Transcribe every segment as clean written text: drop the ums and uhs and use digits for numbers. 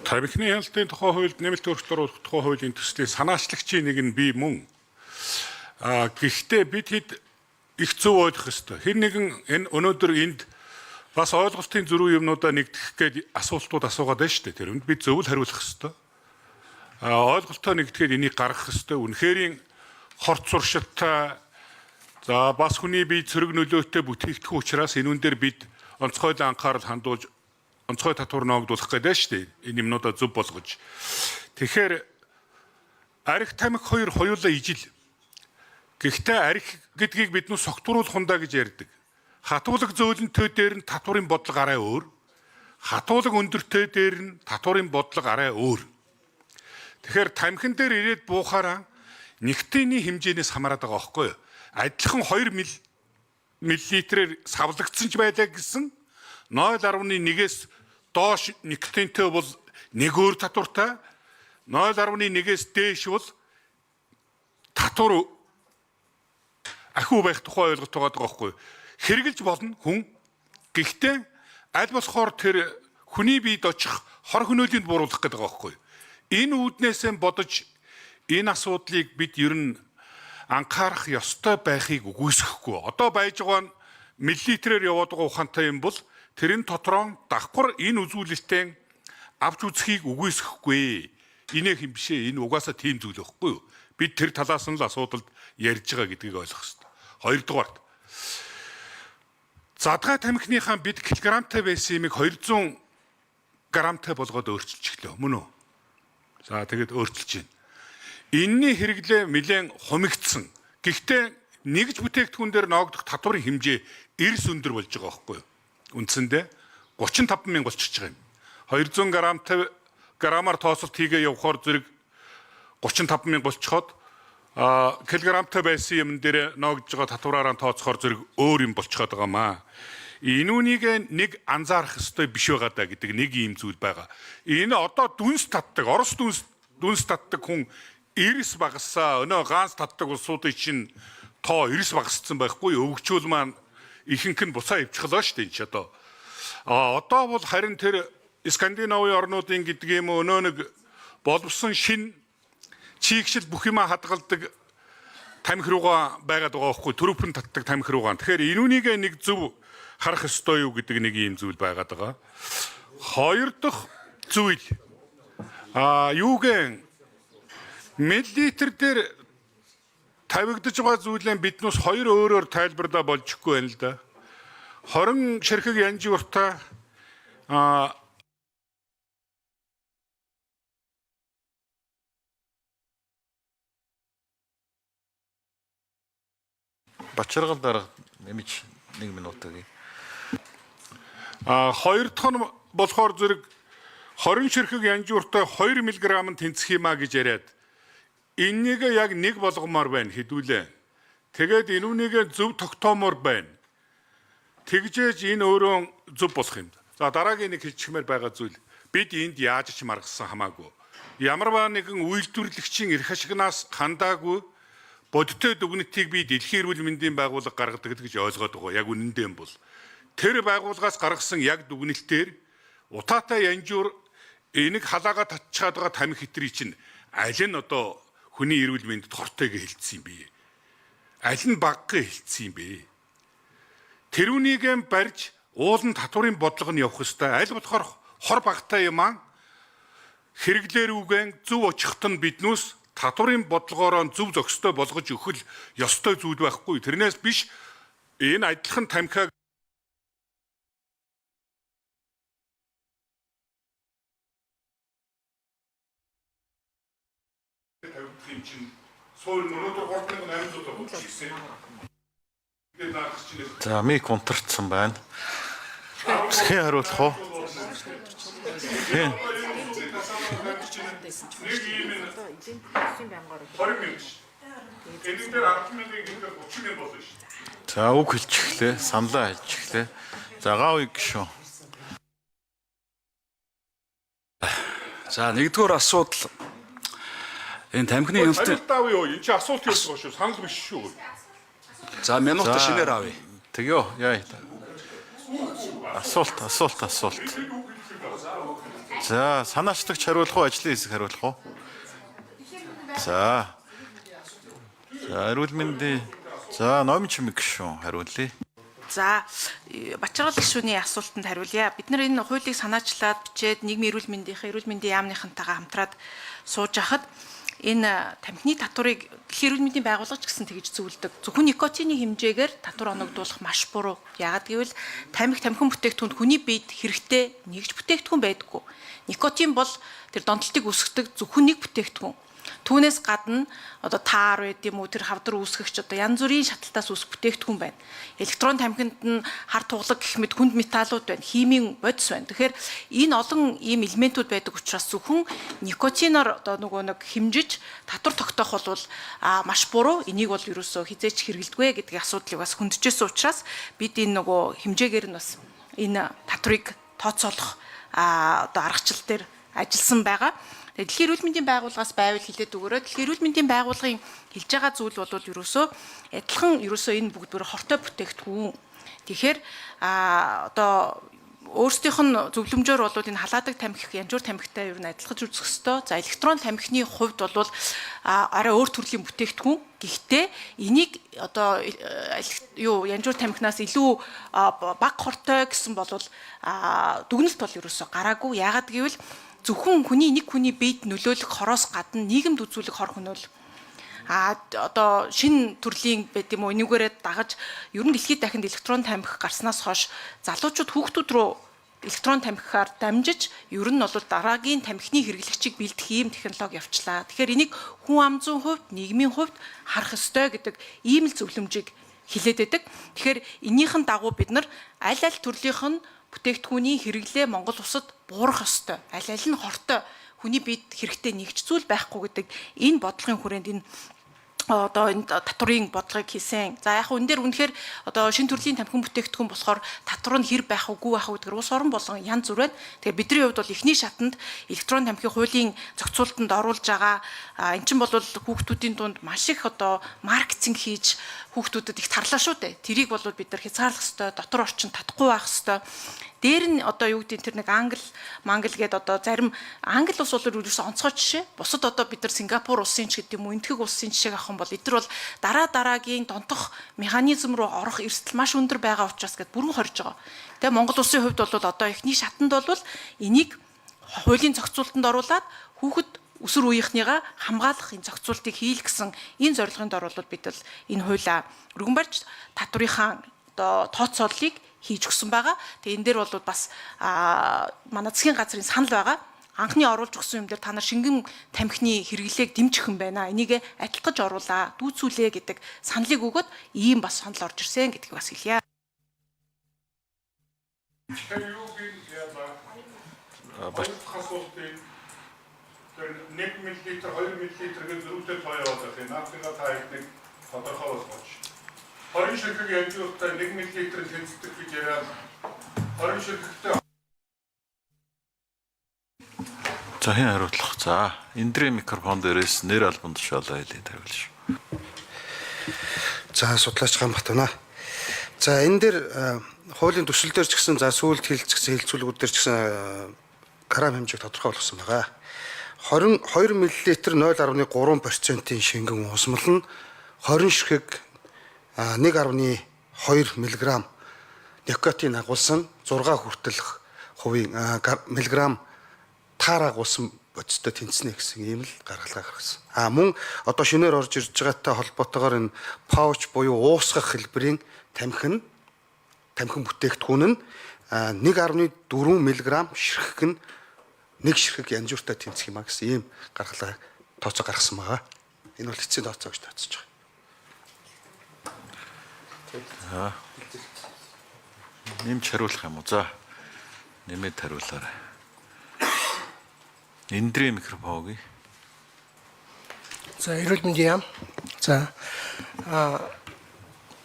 Тамхины хяналтын тухай хуульд нэмэлт өөрчлөлт оруулах тухай хуулийн төслийг санаачлагчийн нэг нь би мөн. Гэхдээ бид хэд их зөв ойлгох ёстой. Хэн нэгэн энэ өнөөдөр энд бас ойлголтын зөрүү юмнуудаа нэгтгэх гээд асуултууд асуугаад байна шүү дээ. Тэрэнд бид зөв л хариулах ёстой. Ойлголтоо нэгтгэхэд энийг гаргах ёстой. Үнэхэрийн хорт зуршилтай, за бас хүний бие цэрэг нөлөөтэй бүтээгдэхүүн учраас энүүн дээр бид онцгойлон анхаарал хандуулж онцгой татвар ноогдуулах гэдэг шүү дээ. Энэ юмнуудаа зөв болгож. Тэгэхээр арх тамхи хоёр хоёулаа ижил. Гэхдээ арх гэдгийг бид нү согтууруулах хундаа гэж ярьдаг. Хатуулаг зөөлөнтэй дээр нь татварын бодлого арай өөр. Хатуулаг өндөртэй дээр нь татварын бодлого арай өөр. Тэгэхээр тамхин дээр ирээд буухаараа никотины хэмжээнээс хамаарат байгаа байхгүй юу? Адилхан 2 миллилитрээр савлагдсан ч байлаа гэсэн 0.1-ээс доош никотинтэй бол нэг өөр татвартай, 0.1-ээс дээш бол татвар ахиу байх тухай ойлголт байгаа байхгүй юу? Хэрэгжилж болно хүн. Гэхдээ аль болохоор тэр хүний биед очих хор хөнөөлөнд буруулах гэдэг байгаа байхгүй юу? Энэ үүднээсээ бодож энэ асуудлыг бид ер нь анхаарах ёстой байхыг үгүйсгэхгүй. Одоо байж байгаа нь миллилитрээр яваад байгаа ухаантай юм бол тэрэн дотроо давхар энэ үзүүлэлтээ авч үзхийг үгүйсгэхгүй. Инээх юм биш ээ. Энэ угаасаа тийм зүйл байхгүй юу? Бид тэр талаас нь л асуудалд ярьж байгаа гэдгийг ойлгох ёстой. Хоёрдугаарт задгай тамхиныхаа бид килограмтай байсан юмыг 200 грамтай болгоод өөрчилчихлөө. Мөн үү? За тэгээд өөрчилж байна. Энийний хэрэглээ нэлээд хумигдсан. Гэхдээ нэгж бүтээгдэхүүн дээр ноогдох татварын хэмжээ эрс өндөр болж байгаа байхгүй юу? Үндсэндээ 35 мянга болчихж байгаа юм. 200 грамтай грамаар тооцолт хийгээ явахаар зэрэг 35 мянга болчиход килограмтай байсан юм дээр ноогдож байгаа татвараараа тооцохоор зэрэг өөр юм болчиход байгаа маа. Энүүнийг нэг анзаарах ёстой биш байгаа даа гэдэг нэг ийм зүйл байгаа. Энэ одоо дүнс татдаг, Орос дүнс татдаг хүн эрс багасаа, өнөө ганц татдаг улсуудын чинь тоо эрс багассан байхгүй, өвгчүүл маань ихэнх нь буцаа ивчихлоо шүү дээ энэ ч одоо. Одоо бол харин тэр Скандинавын орнуудын гэдэг юм өнөө нэг боловсон шин чийгшил бүх юмаа хадгалдаг тамхи руугаа байгаад байгаа байхгүй, төрөвпөн татдаг тамхи руугаа. Тэгэхээр энүүнийг нэг зөв харах ёстой юу гэдэг нэг ийм зүйл байгаад байгаа. Хоёр дахь зүйл юуген миллилитр дээр тавигдаж байгаа зүйлээ биднээс хоёр өөрөөр тайлбарлаа болчихгүй байна л да. 20 ширхэг янжууртай Бачаргал дарга нэмж 1 минут өгье. Хоёр дахь нь болохоор зэрэг 20 ширхэг янжууртай 2 мг нь тэнцэх юм а гэж яриад энэнийг яг нэг болгомоор байна хэдүүлээ. Тэгээд энүүнийг зөв тогтоомоор байна. Тэгжээж энэ өөрөө зөв болох юм. За дараагийн нэг хэлчихмээр байгаа зүйл бид энд яаж ч маргасан хамаагүй. Ямарваа нэгэн үйлдвэрлэгчийн эрх ашигнаас хандаагүй бодиттой дүгнэлтийг би Дэлхийн эрүүл мэндийн байгууллага гаргадаг гэж ойлгоод байгаа. Яг үнэндээ юм бол тэр байгууллагаас гаргасан яг дүгнэлтээр утаатай янжуур энийг халаагаа татчаад байгаа тамхи хэтрий чинь аль нь одоо хүний эрүүл мэндэд хортой гэж хэлсэн юм бэ? Аль нь баггүй хэлсэн юм бэ? Тэрүүнийг барьж уулын татварын бодлого нь явах ёстой. Аль болохоор хор багтай юм аа хэрэглээр үгэн зөв очихт нь биднүүс татварын бодлогоороо зөв зохистой болгож өгөх л ёстой зүйл байхгүй. Тэрнээс биш энэ адилхан тамхиаг тавигдах юм чинь суур өнөөдөр 3800 болж ирсэн. Тэгээд наадах чинь За мик унтарцсан байна. Хэн хариулах вэ? Хэн? Нэг ийм 20 мянга ш. Энэ дээр 10 мянган гэхээр 30 мянга болно ш. За үг хэлчихлээ, саналаа хэлчихлээ. За гав иг шүү. За нэгдүгээр асуудал энэ тамхины хяналтын Хариулт авъя юу? Энэ чинь асуулт явж байгаа шүү. Санал биш шүү. За минут шинээр авъя. Тэгё яа. Асуулт, асуулт, асуулт. За, санаачлагч хариулах уу, ажлын хэсэг хариулах уу? За. За, эрүүл мэндийн за номин чимэг гишүүн хариулъя. За, Бачаргал гишүүний асуултанд хариулъя. Бид нар энэ хуулийг санаачлаад бичээд нийгмийн эрүүл мэндийнхээ эрүүл мэндийн яамныхантайгаа хамтраад сууж хахад энэ тамхины татварыг дэлхийн эрүүл мэндийн байгууллага ч гэсэн тэгж зөвлөдөг. Зөвхөн никотины хэмжээгээр татвар оногдуулах маш буруу. Яагаад гэвэл тамхи тамхин бүтээгдэхүүнд хүний биед хэрэгтэй нэгж бүтээгдэхүүн байдаггүй. Никотин бол тэр донтолтыг үүсгэдэг зөвхөн нэг бүтээгдэхүүн. Түүнээс гадна одоо таар байд юм уу, тэр хавдар үүсгэгч одоо янз бүрийн шаталтаас үүсэх бүтээгдэхүүн байна. Электрон тамхинд нь хар туглаг гэх мэт хүнд металлууд байна, химийн бодис байна. Тэгэхээр энэ олон ийм элементүүд байдаг учраас зөвхөн никотиноор одоо нөгөө нэг хэмжиж татвар тогтоох бол маш буруу. Энийг бол ерөөсөө хизээч хэрэглэдэггүй гэдгийг асуудлыг бас хөндөжсэн учраас бид энэ нөгөө хэмжээгээр нь бас энэ татварыг тооцоолох одоо аргачлал дээр ажилласан байгаа. Тэгээ дэлхийн эрүүл мэндийн байгууллагаас байвал хэлээд өгөөрэй. Дэлхийн эрүүл мэндийн байгууллагын хэлж байгаа зүйл бол ерөөсөө адилхан ерөөсөө энэ бүгд бүр хортой бүтээгдэхүүн. Тэгэхээр одоо өөрсдийнх нь зөвлөмжөөр бол энэ халаадаг тамхи, янжуур тамхитай ер нь адилхаж үзэх ёстой. За, электрон тамхины хувьд бол арай өөр төрлийн бүтээгдэхүүн. Гэхдээ энийг одоо юу янжуур тамхинаас илүү бага хортой гэсэн бол дүгнэлт бол ерөөсөө гараагүй. Яагаад гэвэл зөвхөн хүний нэг хүний биед нөлөөлөх хороос гадна нийгэмд үзүүлэх хор хөнөөл одоо шинэ төрлийн байд юм уу, энүүгээрээ дагаж ер нь дэлхийд дахинд электрон тамхи гарснаас хойш залуучууд хүүхдүүд рүү электрон тамхиар дамжиж ер нь бол дараагийн тамхины хэрэглэгчийг бэлдэх ийм технологи явчлаа. Тэгэхээр энийг хүн ам зүйн хувьд, нийгмийн хувьд харах ёстой гэдэг ийм л зөвлөмжийг хилээд байдаг. Тэгэхээр энийхэн дагуу бид нар аль аль төрлийнх нь бүтээгдэхүүний хэрэглээ Монгол улсад буурах ёстой. Аль аль нь хортой, хүний биед хэрэгтэй нэгж зүйл байхгүй гэдэг энэ бодлогын хүрээнд энэ одоо энэ татврын бодлогыг хийсэн. За, яг энэ дээр үнэхээр одоо шинэ төрлийн тамхин бүтээгдэхүүн болохоор татвар нь хэр байх үгүй байх вэ гэдгээр улс орон болгон янз бүр байна. Тэгэхээр бидний хувьд бол эхний шатанд электрон тамхи хуулийн зохицуултанд оруулж байгаа. Эн чинь бол хүүхдүүдийн дунд маш их одоо маркетинг хийж хүүхдүүдэд их тарлаа шүү дээ. Тэрийг бол бид нар хязгаарлах ёстой, дотор орчин татахгүй байх ёстой. Дээр нь одоо юу гэдэг тэр нэг англи мангл гээд одоо зарим англи улс бол ерөөсөө онцгой жишээ. Бусад одоо бид нар Сингапур улсын ч гэдэг юм уу, Энэтхэг улсын жишээг авах юм бол эдгээр бол дараа дараагийн донтох механизм руу орох эрсдэл маш өндөр байгаа учраас гээд бүрэн хорж байгаа. Тэгээ Монгол улсын хувьд бол одоо эхний шатанд бол энийг хуулийн зохицуултанд оруулаад хүүхэд өсвөр үеийнхнийгаа хамгаалах энэ зохицуултыг хийл гэсэн энэ зорилгын дор бол бид бол энэ хуулиа өргөн барьж татврынхаа одоо тооцооллыг хийж өгсөн байгаа. Тэгээ энэ дээр бол бас манай засгийн газрын санал байгаа. Анхны оруулж өгсөн юм дээр та нар шингэн тамхины хэрэглээг дэмжих юм байна. Энийг адилтгаж оруулаа, дүүцүүлээ гэдэг саналыг өгөөд ийм бас санал орж ирсэн гэдгийг бас хэлье. Асуултыг тэр 1 мл 2 мл гэж зөрүүтэй тоо яваад байх юм. Наадхыгаа та нэг тодорхой болгооч. 20 ширхэг янжууртай 1 мл тэнцдэг гэж яриад 20 ширхэгтэй. За, хэн хариутлах? За, Эндрийн микрофон дээрээс нэр албан тушаалаа хэлээд хариулна шүү. За, судлаач Ганбат байна. За, энэ дээр хуулийн төсөл дээр ч гэсэн, за сүүлд хэлцгсэн хэлцүүлгүүд дээр ч гэсэн грамм хэмжээг тодорхой болгосон байгаа. 22 мл 0.3%-ийн шингэн уусмал нь 20 ширхэг 1.2 мг никотин агуулсан, 6 хүртэл хувийн миллиграмм таар агуулсан бодистой тэнцнэ гэсэн ийм л гаргалгаа гаргасан. А мөн одоо шинээр орж ирж байгаатай холбоотойгоор энэ pouch буюу уусгах хэлбэрийн тамхи нь, тамхин бүтээгдэхүүн нь 1.4 мг ширхэг нь нэг ширхэг янжууртай тэнцэх юм а гэсэн ийм гаргалгаа тооцоо гаргасан байгаа. Энэ бол эцсийн тооцоо гэж тооцож байгаа. Нэмж хариулах юм уу? За. Нэмээд хариулаарай. Эндрийн микрофон өгье. За, эрүүл мэндийн яам. За,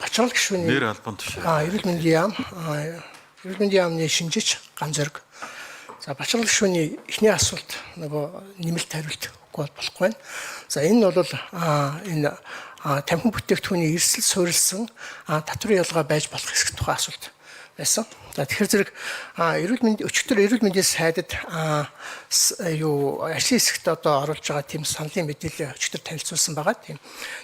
Бачаргал гишүүний Нэр албан тушаал. Эрүүл мэндийн яам. Эрүүл мэндийн яамны шинжич Ганзөрг. За, Бачаргал гишүүний эхний асуулт нөгөө нэмэлт хариулт өгөхгүй бол болохгүй байна. За, энэ нь бол энэ тамхин бүтээгдэхүүний эрсдэл суурилсан татврын ялгаа байж болох хэсэг тухай асуулт байсан. За, тэгэхээр зэрэг эрүүл мэнд өчигдөр эрүүл мэндийн сайдад юу ажлын хэсэгт одоо оруулж байгаа тийм саналын мэдээлэл өчигдөр танилцуулсан байгаа. Тийм.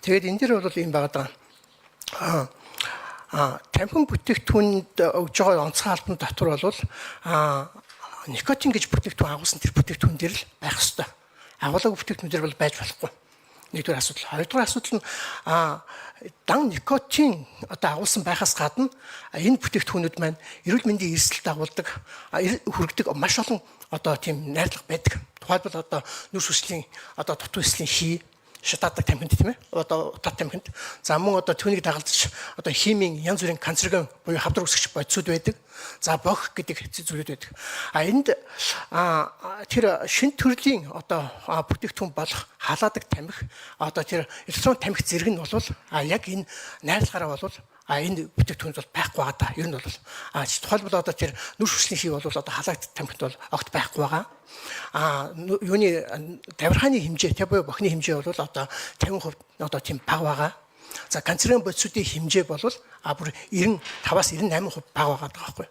Тэгээд энэ дэр бол ийм байгаа даа. Тамхин бүтээгдэхүүнд өгж байгаа онцгой албан татвар бол никотин гэж бүтээгдэхүүн агуулсан тэр бүтээгдэхүүн дээр л байх ёстой. Агуулаагүй бүтээгдэхүүн дээр бол байж болохгүй. Нэгдүгээр асуудал. Хоёрдугаар асуудал нь дан никотин одоо агуулсан байхаас гадна энэ бүтээгдэхүүнүүд маань эрүүл мэндийн эрсдэлд агуулдаг, хүргэдэг маш олон одоо тийм найрлага байдаг. Тухайлбал одоо нүрс хүслийн одоо дутуу эслийн хий шатаадаг тамхинд, тийм ээ. Одоо утаат тамхинд. За, мөн одоо түүнийг дагалдаж одоо химийн янз бүрийн канцероген буюу хавдар үүсгэгч бодисууд байдаг. За, бох гэдэг зүйлүүд байдаг. А энд тэр шин төрлийн одоо бүтээгдэхүүн болох халаадаг тамхи, одоо тэр электрон тамхи зэрэг нь бол яг энэ найрлагаараа бол энэ бүтээгдэхүүн бол байхгүй байгаа да. Ер нь бол тухайлбал одоо тэр нүрс хүслийн хий бол одоо халаагд тамхинд бол огт байхгүй байгаа. Юуны давирхааны хэмжээ тэ буюу бохны хэмжээ бол одоо 50% одоо тийм бага байгаа. За, канцероген бодисуудын хэмжээ бол бүр 95-аас 98% бага байгаа даа байхгүй.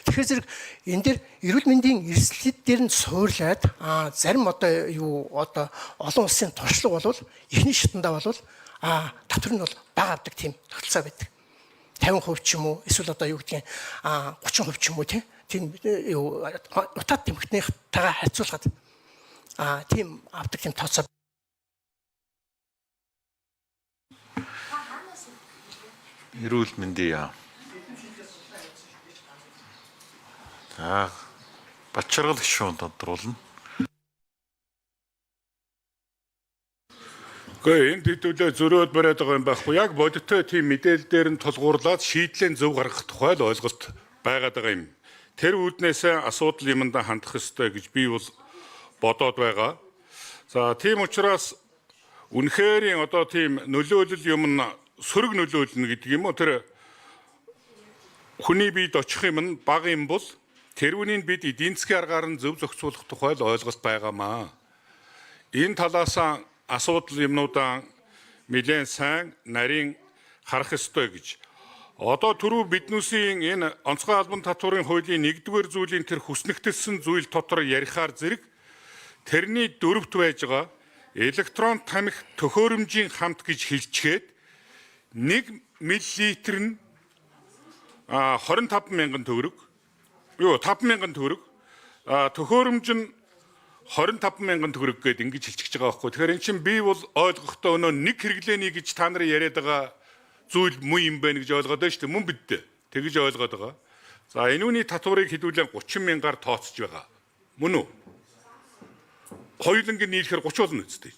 Тэгэхээр зэрэг энэ дээр эрүүл мэндийн эрсдлүүд дээр нь суурлаад зарим одоо юу одоо олон улсын туршлага бол эхний шатандаа бол татвар нь бол бага авдаг тийм тогтолцоо байдаг. 50% ч юм уу, эсвэл одоо юу гэдгийг 30% ч юм уу, тийм юу утаат тамхитныхтайгаа харьцуулахад тийм авдаг тийм тооцоо. Эрүүл мэндийн яам. За, Батчаргал гишүүн тодруулна. Үгүй, энд хэдүүлээ зөрөөд бариад байгаа юм байхгүй. Яг бодиттой тийм мэдээлэл дээр нь тулгуурлаад шийдлийн зөв гаргах тухай л ойлголт байгаад байгаа юм. Тэр үүднээсээ асуудал юмдаа хандах ёстой гэж би бол бодоод байгаа. За, тийм учраас үнэхээр одоо тийм нөлөөлөл юм нь сөрөг нөлөөлнө гэдэг юм уу, тэр хүний биед очих юм нь бага юм бол тэрүүнийг бид эдийн засгийн аргаар нь зөв зохицуулах тухай л ойлголт байгаамаа. Энэ талаасаа асуудал юмнуудаа нэлээд сайн нарийн харах ёстой гэж. Одоо түрүү биднүүсийн энэ онцгой албан татварын хуулийн 1-р зүйлийн тэр хүснэгтэлсэн зүйл дотор ярихаар зэрэг тэрний дөрөвт байж байгаа электрон тамхи төхөөрөмжийн хамт гэж хэлчихэд 1 мл нь 25 мянган төгрөг, юу 5 мянган төгрөг, төхөөрөмж нь 25 мянган төгрөг гээд ингэж хэлчихэж байгаа байхгүй. Тэгэхээр эн чинь би бол ойлгохдоо өнөө нэг хэрэглээний гэж та нарын яриад байгаа зүйл муу юм байна гэж ойлгоод байна шүү дээ. Мөн бидтэй. Тэгэж ойлгоод байгаа. За, энэ үний татварыг хэдүүлэн 30 мянгаар тооцож байгаа. Мөн үү? Хоёуланг нийлэхээр 30 болно үстэй.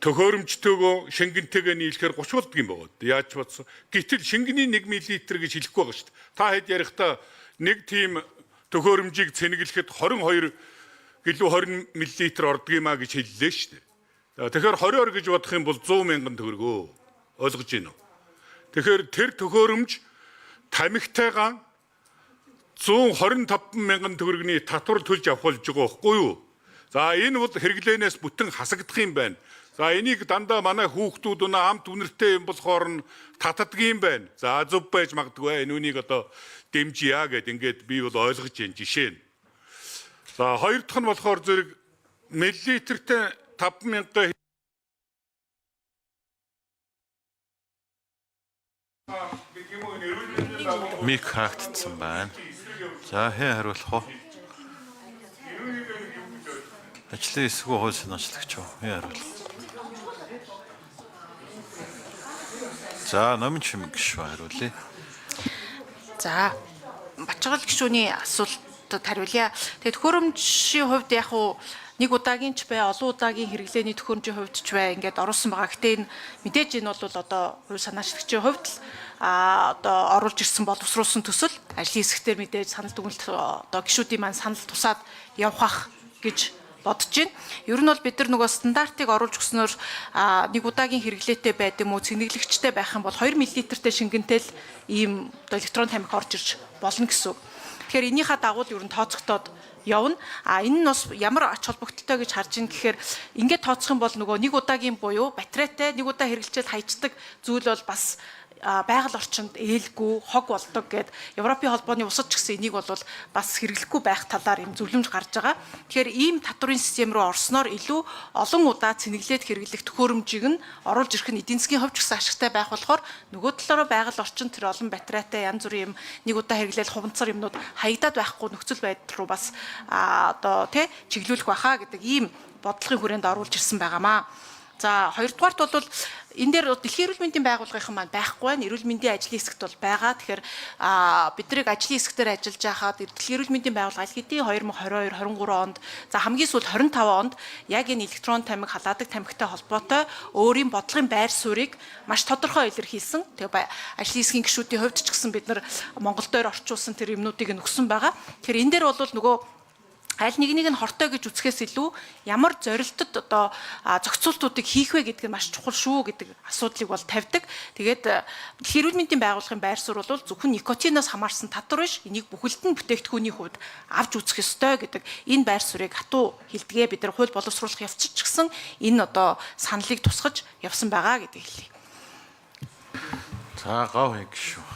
Төхөөрөмжтэйгөө шингэнтэйгээ нийлэхээр 30 болдго юм байна. Яаж бодсон. Гэтэл шингэний 1 мл гэж хэлэхгүй байгаа шүү дээ. Та хэд ярихдаа нэг тийм төхөөрөмжийг цэнэглэхэд 22 гэлүү 20 мл ордог юм а гэж хэллээ шүү дээ. Тэгэхээр 20-ор гэж бодох юм бол 100 мянган төгрөгөө. Ойлгож байна уу? Тэгэхээр тэр төхөөрөмж тамхитайгаа 125 мянган төгрөгийн татвар төлж авах болж байгаа байхгүй юу? За, энэ бол хэрэглээнээс бүтэн хасагдах юм байна. За, энийг дандаа манай хүүхдүүд өнөө амт үнэртэй юм болохоор нь татдаг юм байна. За, зөв байж магадгүй. Энэ үнийг одоо дэмжийа гэд ингээд би бол ойлгож байна жишээ нь. За, хоёр дахь нь болохоор зэрэг миллилитртэй 5000 Мик хаагдсан байна. За, хэн хариулах вэ? Ажлын хэсгүү хууль санаачлагч уу? Хэн хариулах вэ? За, номин чимэг гишүүн хариулъя. За, Батчаргал гишүүний асуултад хариулъя. Тэгээд төхөөрөмжийн хувьд яг уу нэг удаагийн ч бай, олон удаагийн хэрэглээний төхөөрөмжийн хувьд ч бай ингээд оруулсан байгаа. Гэтэ энэ мэдээж энэ бол одоо хууль санаачлагчийн хувьд л одоо оруулж ирсэн боловсруулсан төсөл, ажлын хэсэгтэр мэдээж санал дүгнэлт одоо гишүүдийн маань санал тусаад явах гэж бодож байна. Ер нь бол бид нар нөгөө стандартыг оруулж өгснөөр нэг удаагийн хэрэглээтэй байд юм уу, цэнэглэгчтэй байх юм бол 2 мл-тэй шингэнтэй л ийм одоо электрон тамхи орж ирж болно гэсэн үг. Тэгэхээр энийхээ дагуу л ер нь тооцогдоод явна. А энэ нь бас ямар ач холбогдолтой гэж харж ин гэхээр ингээд тооцох юм бол нөгөө нэг удаагийн буюу батарейтай нэг удаа хэрэглэчээл хайчдаг зүйл бол бас Байгаль орчинд ээлгүй хог болдог гэд Европын холбооны улсад ч гэсэн энийг бол бас хэрэглэхгүй байх талаар юм зөвлөмж гарч байгаа. Тэгэхээр ийм татварын систем рүү орсноор илүү олон удаа цэнэглээд хэрэглэх төхөөрөмжийг нь оруулж ирэх нь эдийн засгийн хувьд ч гэсэн ашигтай байх болохоор нөгөө талаараа байгаль орчин тэр олон батарейтай янз бүрийн юм нэг удаа хэрэглээл хуванцар юмнууд хаягдаад байхгүй нөхцөл байдал руу бас одоо тий чиглүүлэх байхаа гэдэг ийм бодлогын хүрээнд оруулж ирсэн байгаамаа. За, хоёрдугаарт бол энэ дээр Дэлхийн эрүүл мэндийн байгууллагынхан маань байхгүй байна. Эрүүл мэндийн ажлын хэсэгт бол байгаа. Тэгэхээр бид нарыг ажлын хэсгээр ажиллаж байхад Дэлхийн эрүүл мэндийн байгууллага аль хэдийн 2022, 23 онд, за, хамгийн сүүлд 25 онд яг энэ электрон тамхи, халаадаг тамхитай холбоотой өөрийн бодлогын байр суурийг маш тодорхой илэрхийлсэн. Тэгээ ажлын хэсгийн гишүүдийн хувьд ч гэсэн бид нар Монгол дээр орчуулсан тэр юмнуудыг нь өгсөн байгаа. Тэгэхээр энэ дээр бол нөгөө аль нэгнийг нь хортой гэж үзэхээс илүү ямар зорилтод одоо зохицуултуудыг хийх вэ гэдэг нь маш чухал шүү гэдэг асуудлыг бол тавьдаг. Тэгээд Дэлхийн эрүүл мэндийн байгууллагын байр суурь бол зөвхөн никотиноос хамаарсан татвар биш, энийг бүхэлд нь бүтээгдэхүүний хувьд авч үзэх ёстой гэдэг энэ байр суурийг хатуу хэлдэгээ. Бид нар хууль боловсруулах явцад ч гэсэн энэ одоо саналыг тусгаж явсан байгаа гэдэг хэлье. За, гав хэг шүү.